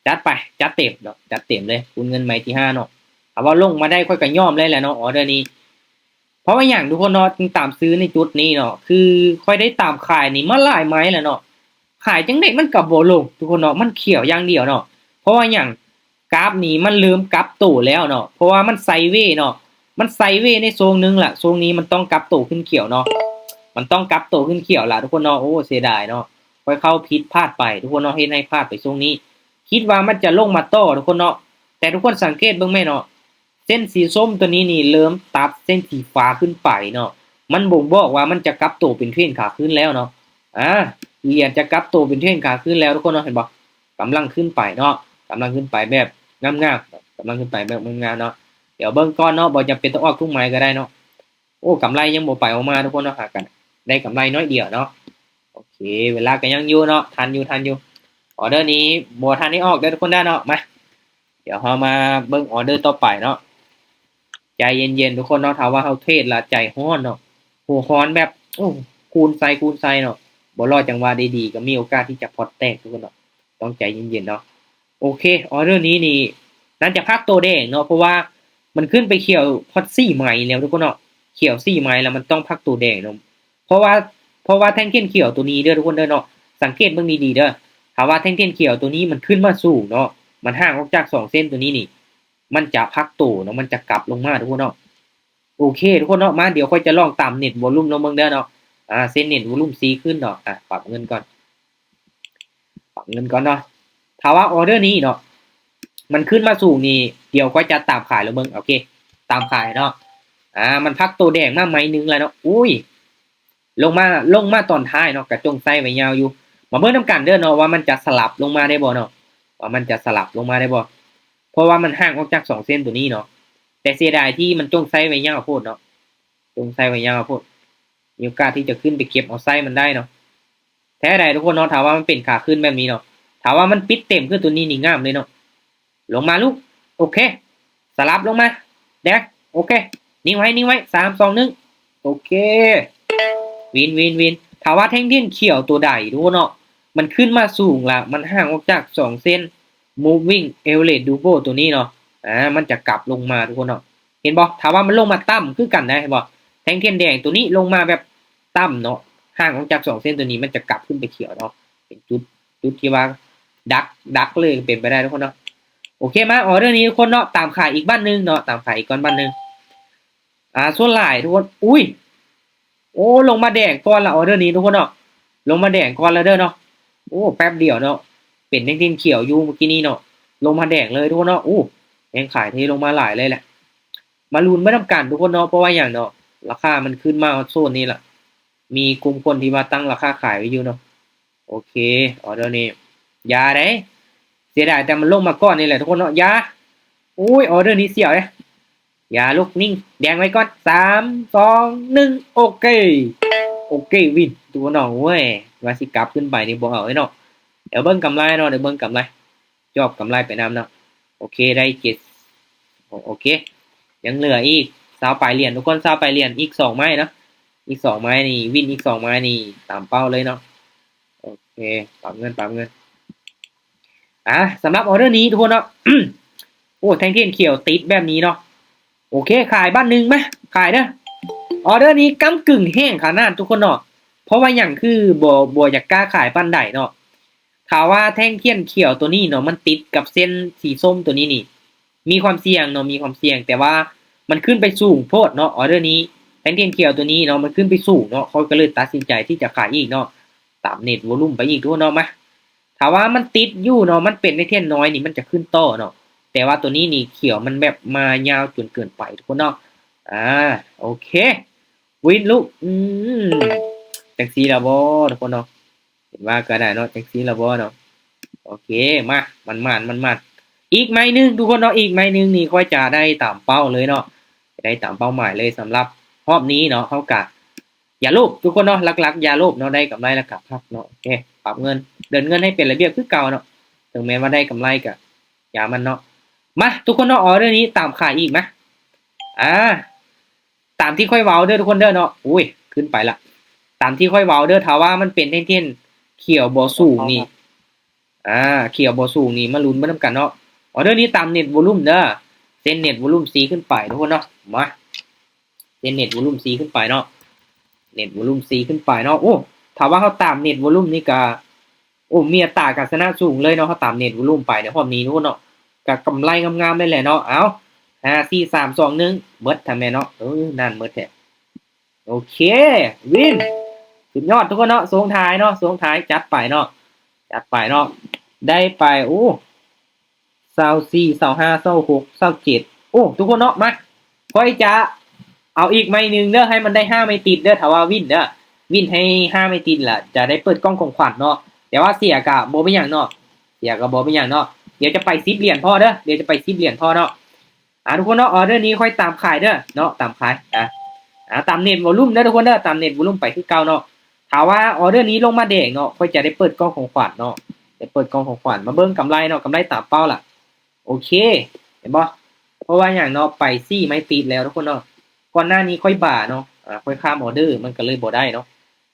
ຈັດໄປ ຈັດເຕັມເນາະ ຈັດເຕັມເລີຍ ຄູນເງິນໄມ້ທີຫ້າເນາະ. ຖ້າວ່າລົງມາໄດ້ຂ້ອຍກໍຍອມເລີຍແຫຼະເນາະ ອໍເດີນີ້. ເພາະວ່າຫຍັງທຸກຄົນເນາະ ຈຶ່ງຕາມຊື້ໃນຈຸດນີ້ເນາະ ຄືຂ້ອຍໄດ້ຕາມຂາຍນີ້ມາຫຼາຍໄມ້ແລ້ວເນາະ ຂາຍຈັ່ງໃດມັນກໍບໍ່ລົງທຸກຄົນເນາະ ມັນຂຽວຢ່າງດຽວເນາະ. ເພາະວ່າຫຍັງ ກາຟນີ້ມັນເລີ່ມກັບໂຕແລ້ວເນາະ ເພາະວ່າມັນໄຊເວເນາະ ມັນໄຊເວໃນຊ່ວງໜຶ່ງລະ ຊ່ວງນີ້ມັນຕ້ອງກັບໂຕຂຶ້ນຂຽວເນາະ ມັນຕ້ອງກັບໂຕຂຶ້ນຂຽວລະທຸກຄົນເນາະ. ໂອ້ ເສຍດາຍເນາະ ຂ້ອຍເຂົ້າຜິດພາດໄປທຸກຄົນເນາະ ເຮັດໃຫ້ພາດໄປຊ່ວງນີ້. ຄິດວ່າມັນຈະລົງມາຕໍ່ທຸກຄົນເນາະ ແຕ່ທຸກຄົນສັງເກດເບິ່ງແມ່ນເນາະ ເສັ້ນສີສົ້ມຕົວນີ້ນີ້ເລີ່ມຕັດເສັ້ນສີຟ້າຂຶ້ນໄປເນາະ ມັນບົ່ງບອກວ່າມັນຈະກັບໂຕເປັນເທຣນຂາຂຶ້ນແລ້ວເນາະ. ອາ ຫຼຽນຈະກັບໂຕເປັນເທຣນຂາຂຶ້ນແລ້ວທຸກຄົນເນາະ ເຫັນບໍ່? ກຳລັງຂຶ້ນໄປເນາະ ກຳລັງຂຶ້ນໄປແບບງາມໆ ກຳລັງຂຶ້ນໄປແບບງາມໆເນາະ. ດຽວເບິ່ງກ່ອນເນາະ ບໍ່ຈຳເປັນຕ້ອງອອກທຸກໄມ້ກໍໄດ້ເນາະ. ໂອ້ ກຳໄລຍັງບໍ່ໄປອອກມາທຸກຄົນເນາະ ຫາກັນໄດ້ກຳໄລໜ້ອຍດຽວເນາະ. ໂອເຄ ເວລາກໍຍັງຢູ່ເນາະ ທັນຢູ່ ທັນຢູ່. ອໍເດີນີ້ບໍ່ທັນໄດ້ອອກເດີທຸກຄົນເດີເນາະ. ມາ ດຽວເຮົາມາເບິ່ງອໍເດີຕໍ່ໄປເນາະ ໃຈເຢັນໆທຸກຄົນເນາະ. ຖ້າວ່າເຮົາເທຣດລະໃຈຮ້ອນເນາະ ຫົວຮ້ອນແບບ ໂອ້ ຄູນໃສ່ ຄູນໃສ່ເນາະ ບໍ່ລໍຈັງຫວະດີໆ ກໍມີໂອກາດທີ່ຈະພອດແຕກທຸກຄົນເນາະ ຕ້ອງໃຈເຢັນໆເນາະ. ໂອເຄ ອໍເດີນີ້ນີ້ໜ້າຈະພັກໂຕແດງເນາະ ເພາະວ່າມັນຂຶ້ນໄປຂຽວຮອດສີ່ໄມ້ແລ້ວທຸກຄົນເນາະ ຂຽວສີ່ໄມ້ແລ້ວມັນຕ້ອງພັກໂຕແດງເນາະ. ເພາະວ່າ ເພາະວ່າແທ່ງຂຽນຂຽວໂຕນີ້ເດີທຸກຄົນເດີເນາະ ສັງເກດເບິ່ງດີໆເດີ ຖ້າວ່າແທ່ງທຽນຂຽວໂຕນີ້ມັນຂຶ້ນມາສູງເນາະ ມັນຫ່າງອອກຈາກສອງເສັ້ນໂຕນີ້ນີ້ ມັນຈະພັກໂຕເນາະ ມັນຈະກັບລົງມາທຸກຄົນເນາະ. ໂອເຄທຸກຄົນເນາະ ມາ ດຽວຂ້ອຍຈະລອງຕາມເນັດວໍລຸ່ມລອງເບິ່ງເດີເນາະ. ອາ ເສັ້ນເນັດວໍລຸ່ມຊີ້ຂຶ້ນເນາະ. ອາ ປັບເງິນກ່ອນ ປັບເງິນກ່ອນເນາະ. ຖ້າວ່າອໍເດີນີ້ເນາະ ມັນຂຶ້ນມາສູງນີ້ ດຽວຂ້ອຍຈະຕາມຂາຍລອງເບິ່ງ. ໂອເຄ ຕາມຂາຍເນາະ. ອາ ມັນພັກໂຕແດງມາໄມ້ໜຶ່ງແລ້ວເນາະ. ອຸ້ຍ ລົງມາ ລົງມາຕອນທ້າຍເນາະ ກະຈົ່ງໃຊ້ໄວ້ຍາວຢູ່. ມາເບິ່ງນຳກັນເດີເນາະ ວ່າມັນຈະສະຫຼັບລົງມາໄດ້ບໍ່ເນາະ ວ່າມັນຈະສະຫຼັບລົງມາໄດ້ບໍ່ ເພາະວ່າມັນຫ່າງອອກຈາກສອງເສັ້ນໂຕນີ້ເນາະ. ແຕ່ເສຍດາຍທີ່ມັນຈົ່ງໃຊ້ໄວ້ຍາວໂພດເນາະ ຈົ່ງໃຊ້ໄວ້ຍາວໂພດ. ມີໂອກາດທີ່ຈະຂຶ້ນໄປເກັບເອົາໄຊມັນໄດ້ເນາະ. ແທ້ໃດທຸກຄົນເນາະ ຖ້າວ່າມັນເປັນຂາຂຶ້ນແບບນີ້ເນາະ ຖ້າວ່າມັນປິດເຕັມຄືໂຕນີ້ນີ້ງາມເລີຍເນາະ. ລົງມາລູກ. ໂອເຄ ສະຫຼັບລົງມາແດກ. ໂອເຄ ນິ່ງໄວ້ ນິ່ງໄວ້ ສາມ ສອງ ໜຶ່ງ. ໂອເຄ ວິນ ວິນ ວິນ. ຖ້າວ່າແທ່ງທຽນຂຽວໂຕໃດທຸກຄົນເນາະ ມັນຂຶ້ນມາສູງລະ ມັນຫ່າງອອກຈາກສອງເສັ້ນ moving average double ໂຕນີ້ເນາະ ອາ ມັນຈະກັບລົງມາທຸກຄົນເນາະ. ເຫັນບໍ່ ຖ້າວ່າມັນລົງມາຕ່ຳຄືກັນໄດ໋ ເຫັນບໍ່ ແທ່ງທຽນແດງໂຕນີ້ລົງມາແບບຕ່ຳເນາະ ຫ່າງອອກຈາກສອງເສັ້ນໂຕນີ້ ມັນຈະກັບຂຶ້ນໄປຂຽວເນາະ. ເປັນຈຸດ ຈຸດທີ່ວ່າດັກ ດັກເລີຍ ເປັນໄປໄດ້ທຸກຄົນເນາະ. ໂອເຄ ມາ ອໍເດີນີ້ທຸກຄົນເນາະ ຕາມຂາຍອີກບາດໜຶ່ງເນາະ ຕາມຂາຍອີກກ່ອນບາດໜຶ່ງ. ອາ ສ່ວນຫຼາຍທຸກຄົນ ອຸ້ຍ ໂອ້ ລົງມາແດງກ່ອນລະ ອໍເດີນີ້ທຸກຄົນເນາະ ລົງມາແດງກ່ອນລະເດີເນາະ. ໂອ້ ແປັບດຽວເນາະ ເປັນແທ່ງຂຽວຢູ່ເມື່ອກີ້ນີ້ເນາະ ລົງມາແດງເລີຍທຸກຄົນເນາະ. ໂອ້ ແຮງຂາຍເທລົງມາຫຼາຍເລີຍແຫຼະ. ມາລຸ້ນໄປນຳກັນທຸກຄົນເນາະ ເພາະວ່າຫຍັງເນາະ ລາຄາມັນຂຶ້ນມາຮອດໂຊນນີ້ລະ ມີກຸ່ມຄົນທີ່ວ່າຕັ້ງລາຄາຂາຍໄວ້ຢູ່ເນາະ. ໂອເຄ ອໍເດີນີ້ ຢ່າເດ້ ເສຍດາຍແຕ່ມັນລົງມາກ່ອນນີ້ແຫຼະທຸກຄົນເນາະ ຢ່າ. ໂອ້ຍ ອໍເດີນີ້ສ່ຽວເດ້ ຢ່າລູກ ນິ່ງ ແດງໄວ້ກ່ອນ ສາມ ສອງ ໜຶ່ງ. ໂອເຄ ໂອເຄ ວິນ ທຸກຄົນເນາະ. ໂອ້ຍ ວ່າຊິກັບຂຶ້ນໄປນີ້ບໍ່ເອົາເດ້ເນາະ. ດຽວເບິ່ງກຳໄລເນາະ ດຽວເບິ່ງກຳໄລ ຈອບກຳໄລໄປນຳເນາະ. ໂອເຄ ໄດ້ເຈັດ ໂອເຄ ຍັງເຫຼືອອີກຊາວປາຍຫຼຽນທຸກຄົນ ຊາວປາຍຫຼຽນ ອີກສອງໄມ້ເນາະ ອີກສອງໄມ້ນີ້ ວິນອີກສອງໄມ້ນີ້ ຕາມເປົ້າເລີຍເນາະ. ໂອເຄ ປັບເງິນ ປັບເງິນ. ອາ ສຳລັບອໍເດີນີ້ທຸກຄົນເນາະ ໂອ້ ແທ່ງທຽນຂຽວຕິດແບບນີ້ເນາະ. ໂອເຄ ຂາຍບາດໜຶ່ງ ມາ ຂາຍເດີ. ອໍເດີນີ້ກ້ຳກຶ່ງແຮງຂະໜາດທຸກຄົນເນາະ ເພາະວ່າຫຍັງຄືບໍ່ ບໍ່ຢາກກ້າຂາຍປານໃດເນາະ. ຖ້າວ່າແທ່ງທຽນຂຽວໂຕນີ້ເນາະ ມັນຕິດກັບເສັ້ນສີສົ້ມໂຕນີ້ນີ້ ມີຄວາມສ່ຽງເນາະ ມີຄວາມສ່ຽງ ແຕ່ວ່າມັນຂຶ້ນໄປສູງໂພດເນາະ ອໍເດີນີ້ ແທ່ງທຽນຂຽວໂຕນີ້ເນາະ ມັນຂຶ້ນໄປສູງເນາະ ຂ້ອຍກໍເລີຍຕັດສິນໃຈທີ່ຈະຂາຍອີກເນາະ ຕາມເນັດວໍລຸ່ມໄປອີກທຸກຄົນເນາະ. ມາ ຖ້າວ່າມັນຕິດຢູ່ເນາະ ມັນເປັນແທ່ງທຽນນ້ອຍນີ້ ມັນຈະຂຶ້ນຕໍ່ເນາະ ແຕ່ວ່າໂຕນີ້ນີ້ຂຽວມັນແບບມາຍາວຈົນເກີນໄປທຸກຄົນເນາະ. ອາ ໂອເຄ ວິນລູກ ອືມ ຈັ່ງຊີ້ລະບໍ່ທຸກຄົນເນາະ. ເຫັນວ່າກໍໄດ້ເນາະ ຈັ່ງຊີ້ລະບໍ່ເນາະ. ໂອເຄ ມາ ໝານໆ ໝານໆ ອີກໄມ້ໜຶ່ງທຸກຄົນເນາະ ອີກໄມ້ໜຶ່ງນີ້ຂ້ອຍຈະໄດ້ຕາມເປົ້າເລີຍເນາະ ຈະໄດ້ຕາມເປົ້າໝາຍເລີຍ. ສຳລັບຮອບນີ້ເນາະ ເຮົາກະຢ່າໂລບທຸກຄົນເນາະ ຫຼັກໆຢ່າໂລບເນາະ ໄດ້ກຳໄລແລ້ວກະພັກເນາະ. ໂອເຄ ປັບເງິນ ເດີນເງິນໃຫ້ເປັນລະບຽບຄືເກົ່າເນາະ ເຖິງແມ່ນວ່າໄດ້ກຳໄລກະຢ່າມັນເນາະ. ມາ ທຸກຄົນເນາະ ອໍເດີນີ້ຕາມຂາຍອີກ ມາ ອາ ຕາມທີ່ຂ້ອຍເວົ້າເດີທຸກຄົນເດີເນາະ. ໂອ້ຍ ຂຶ້ນໄປລະ ຕາມທີ່ຂ້ອຍເວົ້າເດີ ຖ້າວ່າມັນເປັນແທ່ງທຽນຂຽວບໍ່ສູງນີ້ ອາ ຂຽວບໍ່ສູງນີ້ ມາລຸ້ນເບິ່ງນຳກັນເນາະ. ອໍເດີນີ້ຕາມເນັດວໍລຸ່ມເດີ ເສັ້ນເນັດວໍລຸ່ມຊີ້ຂຶ້ນໄປທຸກຄົນເນາະ. ມາ ເສັ້ນເນັດວໍລຸ່ມຊີ້ຂຶ້ນໄປເນາະ ເນັດວໍລຸ່ມຊີ້ຂຶ້ນໄປເນາະ. ໂອ້ ຖ້າວ່າເຮົາຕາມເນັດວໍລຸ່ມນີ້ກະ ໂອ້ ມີອັດຕາການຊະນະສູງເລີຍເນາະ ເຮົາຕາມເນັດວໍລຸ່ມໄປໃນຮອບນີ້ທຸກຄົນເນາະ ກະກຳໄລງາມໆເລີຍແຫຼະເນາະ. ເອົາ ຫ້າ ສີ່ ສາມ ສອງ ໜຶ່ງ ເບິດແທ້ແມ່ນເນາະ. ເອີ ນັ້ນເບິດແທ້. ໂອເຄ ວິນ ສຸດຍອດທຸກຄົນເນາະ ສົ່ງທ້າຍເນາະ ສົ່ງທ້າຍ ຈັດໄປເນາະ ຈັດໄປເນາະ. ໄດ້ໄປ ໂອ້ ຊາວສີ່ ຊາວຫ້າ ຊາວຫົກ ຊາວເຈັດ. ໂອ້ ທຸກຄົນເນາະ ມາ ຂ້ອຍຈະເອົາອີກໄມ້ໜຶ່ງເດີ ໃຫ້ມັນໄດ້ຫ້າໄມ້ຕິດເດີ ຖ້າວ່າວິນເດີ ວິນໃຫ້ຫ້າໄມ້ຕິດລະ ຈະໄດ້ເປີດກ່ອງຂອງຂວັນເນາະ. ແຕ່ວ່າເສຍກະບໍ່ເປັນຫຍັງເນາະ ເສຍກະບໍ່ເປັນຫຍັງເນາະ. ດຽວຈະໄປສິບຫຼຽນພໍເດີ ດຽວຈະໄປສິບຫຼຽນພໍເນາະ. ອາ ທຸກຄົນເນາະ ອໍເດີນີ້ຂ້ອຍຕາມຂາຍເດີເນາະ ຕາມຂາຍ ອາ ອາ ຕາມເນັດວໍລຸ່ມເດີທຸກຄົນເດີ ຕາມເນັດວໍລຸ່ມໄປຄືເກົ່າເນາະ. ຖ້າວ່າອໍເດີນີ້ລົງມາແດງເນາະ ຂ້ອຍຈະໄດ້ເປີດກ່ອງຂອງຂວັນເນາະ ໄດ້ເປີດກ່ອງຂອງຂວັນ. ມາເບິ່ງກຳໄລເນາະ ກຳໄລຕາມເປົ້າລະ. ໂອເຄ ເຫັນບໍ່ ເພາະວ່າຫຍັງເນາະ ໄປສີ່ໄມ້ຕິດແລ້ວທຸກຄົນເນາະ. ກ່ອນໜ້ານີ້ຂ້ອຍບາເນາະ ອາ ຂ້ອຍຂ້າມອໍເດີ ມັນກໍເລີຍບໍ່ໄດ້ເນາະ.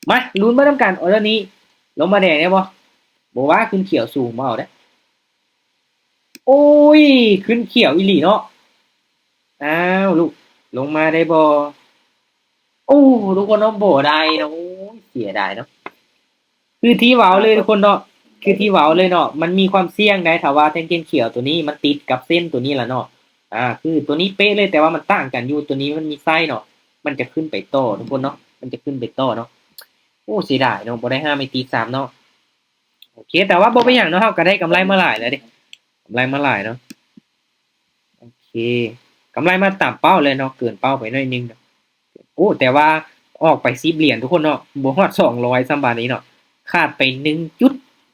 ມາ ລຸ້ນເບິ່ງນຳກັນ ອໍເດີນີ້ລົງມາແດງໄດ້ບໍ່ ບໍ່ວ່າຂຶ້ນຂຽວສູງບໍ່ເອົາເດ້. ໂອ້ຍ ຂຶ້ນຂຽວອີ່ຫຼີເນາະ. ອ້າວ ລູກ ລົງມາໄດ້ບໍ່? ໂອ້ ທຸກຄົນເນາະ ບໍ່ໄດ້ເນາະ. ໂອ້ຍ ເສຍດາຍເນາະ ຄືທີ່ເວົ້າເລີຍທຸກຄົນເນາະ. ຄືທີ່ເວົ້າເລີຍເນາະ ມັນມີຄວາມສ່ຽງໄດ໋ ຖ້າວ່າແທ່ງຂຽວໂຕນີ້ມັນຕິດກັບເສັ້ນໂຕນີ້ລະເນາະ ອ່າ ຄືໂຕນີ້ເປະເລີຍ ແຕ່ວ່າມັນຕ່າງກັນຢູ່ ໂຕນີ້ມັນມີໄຊເນາະ ມັນຈະຂຶ້ນໄປຕໍ່ທຸກຄົນເນາະ ມັນຈະຂຶ້ນໄປຕໍ່ເນາະ. ໂອ້ ເສຍດາຍເນາະ ບໍ່ໄດ້ຫາໄມ້ຕີຊ້ຳເນາະ. ໂອເຄ ແຕ່ວ່າບໍ່ເປັນຫຍັງເນາະ ເຮົາກໍໄດ້ກຳໄລມາຫຼາຍແລ້ວເດ້ ກຳໄລມາຫຼາຍເນາະ. ໂອເຄ ກຳໄລມາຕາມເປົ້າເລີຍເນາະ ເກີນເປົ້າໄປໜ້ອຍໜຶ່ງເນາະ. ໂອ້ ແຕ່ວ່າອອກໄປສິບຫຼຽນທຸກຄົນເນາະ ບໍ່ຮອດສອງຮ້ອຍຊ້ຳບາດນີ້ເນາະ ຂາດໄປໜຶ່ງຈຸດ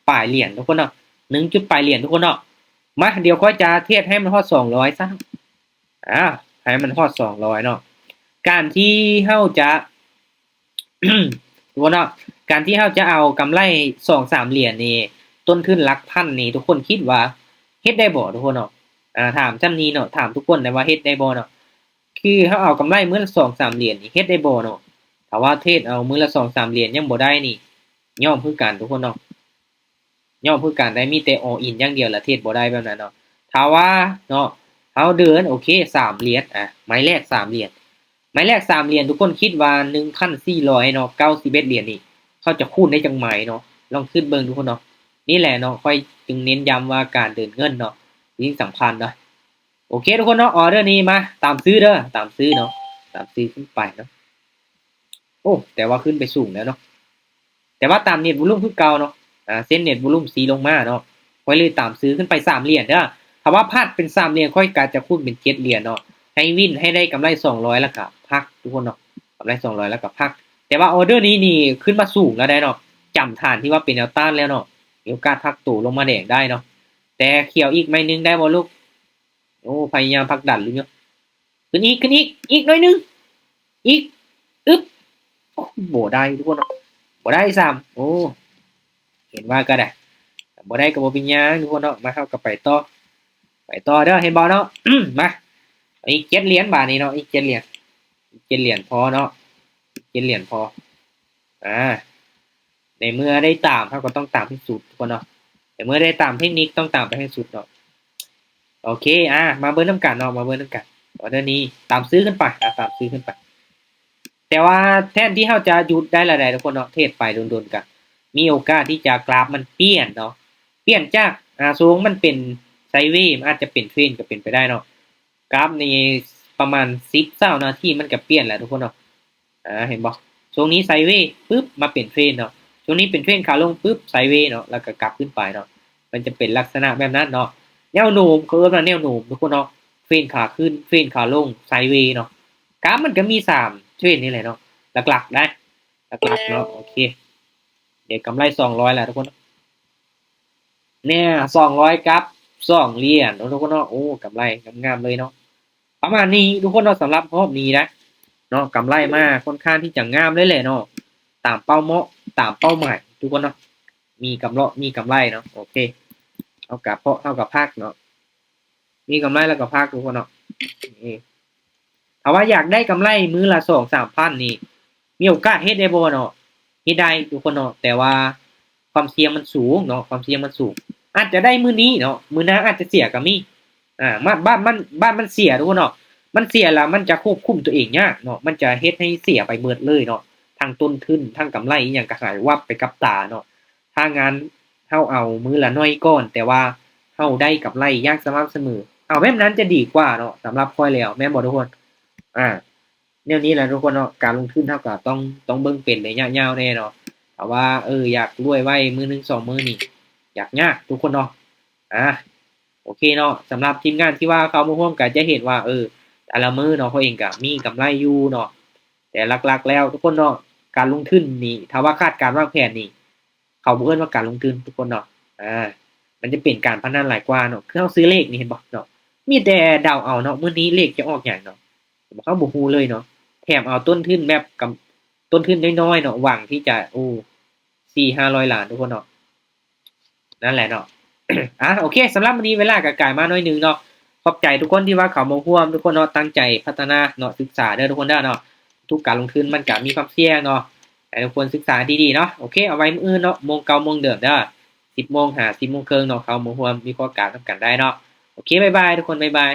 ປາຍຫຼຽນທຸກຄົນເນາະ ໜຶ່ງຈຸດປາຍຫຼຽນທຸກຄົນເນາະ. ມາ ດຽວຂ້ອຍຈະເທຣດໃຫ້ມັນຮອດສອງຮ້ອຍຊະ ອ່າ ໃຫ້ມັນຮອດສອງຮ້ອຍເນາະ. ການທີ່ເຮົາຈະ ທຸກຄົນເນາະ ການທີ່ເຮົາຈະເອົາກຳໄລສອງສາມຫຼຽນນີ້ ຕົ້ນທຶນຫຼັກພັນນີ້ ທຸກຄົນຄິດວ່າເຮັດໄດ້ບໍ່ທຸກຄົນເນາະ? ອ່າ ຖາມຊ່ຳນີ້ເນາະ ຖາມທຸກຄົນໄດ້ວ່າເຮັດໄດ້ບໍ່ເນາະ? ຄືເຮົາເອົາກຳໄລມື້ລະສອງສາມຫຼຽນນີ້ ເຮັດໄດ້ບໍ່ເນາະ? ຖ້າວ່າເທຣດເອົາມື້ລະສອງສາມຫຼຽນຍັງບໍ່ໄດ້ນີ້ ຍອມຄືກັນທຸກຄົນເນາະ ຍອມຄືກັນໄດ໋ ມີແຕ່ all in ຢ່າງດຽວລະເທຣດບໍ່ໄດ້ແບບນັ້ນເນາະ. ຖ້າວ່າເນາະ ເຮົາເດີນ ໂອເຄ ສາມຫຼຽນ ອ່າ ໄມ້ແລກສາມຫຼຽນ ໄມ້ແລກສາມຫຼຽນ ທຸກຄົນຄິດວ່າໜຶ່ງພັນສີ່ຮ້ອຍເນາະ ເກົ້າສິບເອັດຫຼຽນນີ້ ເຂົາຈະຄູນໄດ້ຈັກໄມ້ເນາະ? ລອງຄິດເບິ່ງທຸກຄົນເນາະ. ນີ້ແຫຼະເນາະ ຂ້ອຍຈຶ່ງເນັ້ນຢ້ຳວ່າການເດີນເງິນເນາະ ສິ່ງສຳຄັນເນາະ. ໂອເຄທຸກຄົນເນາະ ອໍເດີນີ້ມາຕາມຊື້ເດີ ຕາມຊື້ເນາະ ຕາມຊື້ຂຶ້ນໄປເນາະ. ໂອ້ ແຕ່ວ່າຂຶ້ນໄປສູງແລ້ວເນາະ ແຕ່ວ່າຕາມເນັດວອລຸ່ມຄືເກົ່າເນາະ ອ່າ ເສັ້ນເນັດວອລຸ່ມຊີ້ລົງມາເນາະ. ຂ້ອຍເລີຍຕາມຊື້ຂຶ້ນໄປສາມຫຼຽນເດີ ຖ້າວ່າພາດເປັນສາມຫຼຽນ ຂ້ອຍກະຈະຄູນເປັນເຈັດຫຼຽນເນາະ ໃຫ້ວິນໃຫ້ໄດ້ກຳໄລສອງຮ້ອຍ ແລ້ວກະພັກທຸກຄົນເນາະ ກຳໄລສອງຮ້ອຍ ແລ້ວກະພັກ. ແຕ່ວ່າອໍເດີນີ້ນີ້ຂຶ້ນມາສູງແລ້ວໄດ໋ເນາະ ຈຳຖານທີ່ວ່າເປັນແນວຕ້ານແລ້ວເນາະ ມີໂອກາດພັກໂຕລົງມາແດງໄດ້ເນາະ. ແຕ່ຂຽວອີກໄມ້ໜຶ່ງໄດ້ບໍ່ລູກ? ໂອ້ ພະຍາຍາມຜັກດັນຢູ່ ຂຶ້ນອີກ ຂຶ້ນອີກ ອີກໜ້ອຍໜຶ່ງ ອີກ ອຶບ ໂອ້ ບໍ່ໄດ້ທຸກຄົນເນາະ ບໍ່ໄດ້ຊ້ຳ. ໂອ້ ເຫັນວ່າກໍໄດ້ ບໍ່ໄດ້ກໍບໍ່ເປັນຫຍັງທຸກຄົນເນາະ. ມາ ເຮົາກໍໄປຕໍ່ ໄປຕໍ່ເດີ ເຫັນບໍ່ເນາະ. ມາ ອີກເຈັດຫຼຽນບາດນີ້ເນາະ ອີກເຈັດຫຼຽນ ເຈັດຫຼຽນພໍເນາະ ເຈັດຫຼຽນພໍ. ອ່າ ໃນເມື່ອໄດ້ຕາມ ເຮົາກໍຕ້ອງຕາມໃຫ້ສຸດທຸກຄົນເນາະ ໃນເມື່ອໄດ້ຕາມເທັກນິກຕ້ອງຕາມໄປໃຫ້ສຸດເນາະ. ໂອເຄ ອ່າ ມາເບິ່ງນຳກັນເນາະ ມາເບິ່ງນຳກັນ. ອໍເດີນີ້ຕາມຊື້ຂຶ້ນໄປ ອ່າ ຕາມຊື້ຂຶ້ນໄປ. ແຕ່ວ່າແທນທີ່ເຮົາຈະຢຸດໄດ້ລະໄດ໋ທຸກຄົນເນາະ ເທຣດໄປດົນໆ ກະມີໂອກາດທີ່ຈະກຣາຟມັນປ່ຽນເນາະ ປ່ຽນຈາກ ອ່າ ຊົງມັນເປັນໄຊເວ ມັນອາດຈະເປັນເທຣນກໍເປັນໄປໄດ້ເນາະ. ກຣາຟນີ້ປະມານສິບ ຊາວນາທີມັນກະປ່ຽນແລ້ວທຸກຄົນເນາະ. ອ່າ ເຫັນບໍ່ ຊ່ວງນີ້ໄຊເວປຶບ ມາເປັນເທຣນເນາະ ຊ່ວງນີ້ເປັນເທຣນຂາລົງປຶບ ໄຊເວເນາະ ແລ້ວກະກັບຂຶ້ນໄປເນາະ. ມັນຈະເປັນລັກສະນະແບບນັ້ນເນາະ ແນວໂນ້ມ ເຂົາເອີ້ນວ່າແນວໂນ້ມທຸກຄົນເນາະ. ເທຣນຂາຂຶ້ນ ເທຣນຂາລົງ ໄຊເວເນາະ. ກຣາຟມັນກະມີສາມເທຣນນີ້ແຫຼະເນາະ ຫຼັກໆ ໄດ໋ ຫຼັກໆ ເນາະ. ໂອເຄ ໄດ້ກຳໄລສອງຮ້ອຍແລ້ວທຸກຄົນ ແນ່ ສອງຮ້ອຍກັບສອງຫຼຽນເນາະທຸກຄົນເນາະ. ໂອ້ ກຳໄລງາມໆ ເລີຍເນາະ. ປະມານນີ້ທຸກຄົນເນາະ ສຳລັບຮອບນີ້ນະເນາະ ກຳໄລມາຄ່ອນຂ້າງທີ່ຈະງາມເລີຍແຫຼະເນາະ ຕາມເປົ້າເໝາະ ຕາມເປົ້າໝາຍທຸກຄົນເນາະ ມີກຳເລາະ ມີກຳໄລເນາະ. ໂອເຄ ເຮົາກະເພາະ ເຮົາກະພັກເນາະ ມີກຳໄລແລ້ວກະພັກທຸກຄົນເນາະ. ນີ້ ຖ້າວ່າຢາກໄດ້ກຳໄລມື້ລະສອງສາມພັນນີ້ ມີໂອກາດເຮັດໄດ້ບໍ່ເນາະ? ເຮັດໄດ້ທຸກຄົນເນາະ ແຕ່ວ່າຄວາມສ່ຽງມັນສູງເນາະ ຄວາມສ່ຽງມັນສູງ. ອາດຈະໄດ້ມື້ນີ້ເນາະ ມື້ໜ້າອາດຈະເສຍກໍມີ. ອ່າ ບາດ ບາດມັນ ບາດມັນເສຍທຸກຄົນເນາະ ມັນເສຍລະມັນຈະຄວບຄຸມຕົວເອງຍາກເນາະ ມັນຈະເຮັດໃຫ້ເສຍໄປເໝິດເລີຍເນາະ ທັງຕົ້ນທຶນ ທັງກຳໄລ ອີ່ຫຍັງກໍຫາຍວັບໄປກັບຕາເນາະ. ຖ້າງານເຮົາເອົາມື້ລະໜ້ອຍກ່ອນ ແຕ່ວ່າເຮົາໄດ້ກຳໄລຢ່າງສະໝ່ຳສະເໝີ ເອົາແບບນັ້ນຈະດີກວ່າເນາະ ສຳລັບຂ້ອຍແລ້ວ ແມ່ນບໍ່ທຸກຄົນ? ອ່າ ແນວນີ້ແຫຼະທຸກຄົນເນາະ ການລົງທຶນເຮົາກໍຕ້ອງ ຕ້ອງເບິ່ງເປັນໄລຍະຍາວແດ່ເນາະ. ຖ້າວ່າ ເອີ ຢາກລວຍໄວມື້ໜຶ່ງສອງມື້ນີ້ ຢາກຍາກທຸກຄົນເນາະ. ອ່າ ໂອເຄເນາະ ສຳລັບທີມງານທີ່ວ່າເຂົ້າມາຮ່ວມກໍຈະເຫັນວ່າ ເອີ ແຕ່ລະມື້ເນາະ ເຂົາເອງກໍມີກຳໄລຢູ່ເນາະ ແຕ່ຫຼັກໆ ແລ້ວທຸກຄົນເນາະ ການລົງທຶນນີ້ ຖ້າວ່າຂາດການວາງແຜນນີ້ ເຂົາບໍ່ເອີ້ນວ່າການລົງທຶນທຸກຄົນເນາະ. ອ່າ ມັນຈະເປັນການພະນັນຫຼາຍກວ່າເນາະ ຄືເຮົາຊື້ເລກນີ້ ເຫັນບໍ່ເນາະ ມີແຕ່ເດົາເອົາເນາະ ມື້ນີ້ເລກຈະອອກຫຍັງເນາະ ເຮົາບໍ່ຮູ້ເລີຍເນາະ. ແຖມເອົາຕົ້ນທຶນແບບກຳ ຕົ້ນທຶນນ້ອຍໆ ເນາະ ຫວັງທີ່ຈະ ໂອ້ ສີ່ຫ້າຮ້ອຍລ້ານທຸກຄົນເນາະ. ນັ້ນແຫຼະເນາະ. ອ່າ ໂອເຄ ສຳລັບມື້ນີ້ເວລາກໍກາຍມາໜ້ອຍໜຶ່ງເນາະ. ຂອບໃຈທຸກຄົນທີ່ວ່າເຂົ້າມາຮ່ວມທຸກຄົນເນາະ ຕັ້ງໃຈພັດທະນາເນາະ ສຶກສາເດີທຸກຄົນເດີເນາະ. ທຸກການລົງທຶນມັນກໍມີຄວາມສ່ຽງເນາະ ໃຫ້ທຸກຄົນສຶກສາດີໆ ເນາະ. ໂອເຄ ເອົາໄວ້ມື້ອື່ນເນາະ ໂມງເກົ່າໂມງເດີມເດີ ສິບໂມງຫາສິບໂມງເຄິ່ງເນາະ ເຂົ້າມາຮ່ວມວິເຄາະການນຳກັນໄດ້ເນາະ. ໂອເຄ ບາຍບາຍທຸກຄົນ ບາຍບາຍ.